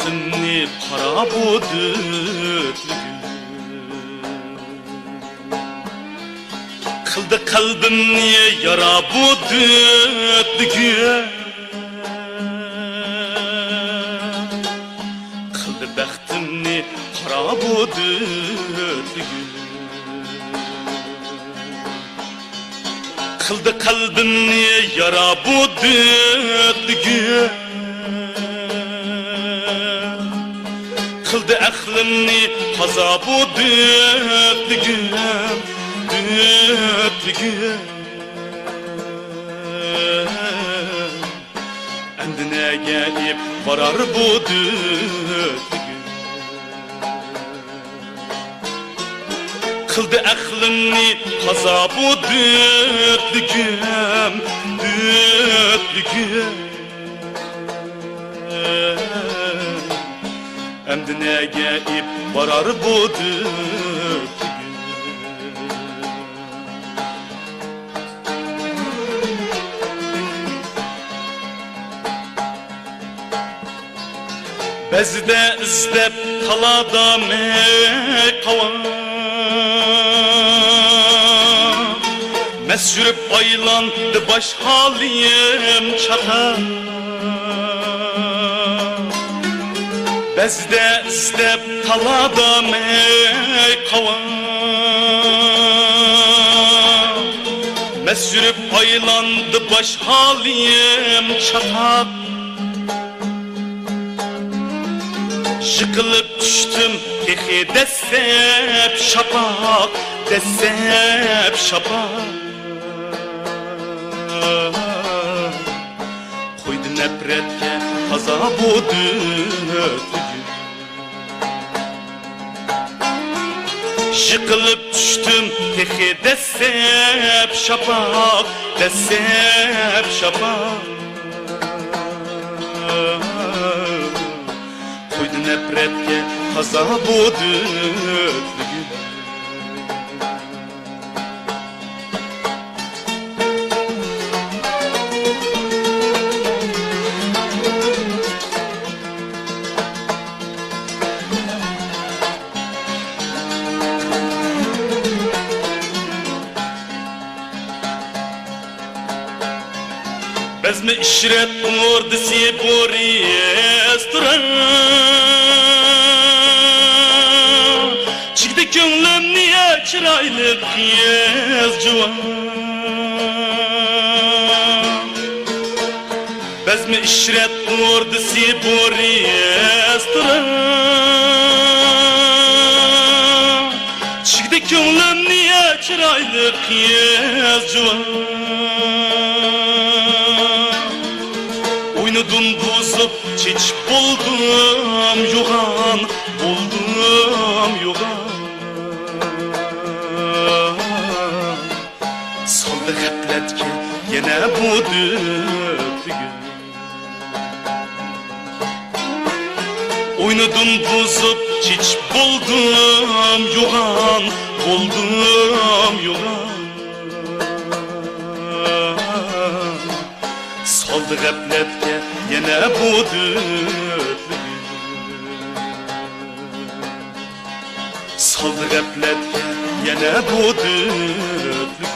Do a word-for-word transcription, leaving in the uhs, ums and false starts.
قارا بۇ دۆتلۈكۈم. قىلدى قەلبىمنى يارا بۇ دۆتلۈكۈم. قىلدى بەختىمنى قارا بۇ دۆتلۈكۈم. قىلدى قەلبىمنى يارا بۇ دۆتلۈكۈم. قىلدى ئەقلىمنى قازا بۇ دۆتلۈكۈم، دۆتلۈكۈم. ئەمدى نەگە ئېلىپ بارار بۇ دۆتلۈكۈم؟ قىلدى ئەقلىمنى قازا بۇ دۆتلۈكۈم، دۆتلۈكۈم. ئەمدى نەگە ئېلىپ بارار بۇ دۆتلۈكۈم؟ بەزىدە ئىزدەپ تالادا مەي قاۋان، مەست يۈرۈپ ئايلاندى باش ھالىم چاتاق. بەزىدە ئىزدەپ تالادا مەي قاۋان، مەست يۈرۈپ ئايلاندى باش ھالىم چاتاق. يىقىلىپ چۈشتۈم تېخى دەسسەپ شاپاق، دەسسەپ شاپاق. قويدى نەپرەتكە تازا بۇ دۆتلۈكۈم. يىقىلىپ چۈشتۈم تېخى دەسسەپ شاپاق، دەسسەپ شاپاق. قويدى نەپرەتكە تازا بۇ دۆتلۈكۈم. بەزمە ئىشرەت ئوردىسى بۇ رېستوران. چىگدى كۆڭلۈمنى چىرايلىق قىز جۇۋان. بەزمە ئىشرەت ئوردىسى بۇ رېستوران. چىگدى كۆڭلۈمنى چىرايلىق قىز جۇۋان. ئوينىدىم بۇزۇپ، چېچىپ بولدۇم يوغان، بولدۇم يوغان. سالدى غەپلەتكە يەنە بۇ دۆتلۈكۈم. ئوينىدىم بۇزۇپ، چېچىپ بولدۇم يوغان، بولدۇم يوغان. سالدى غەپلەتكە يەنە بۇ دۆتلۈكۈم. سالدى غەپلەتكە يەنە بۇ دۆتلۈكۈم.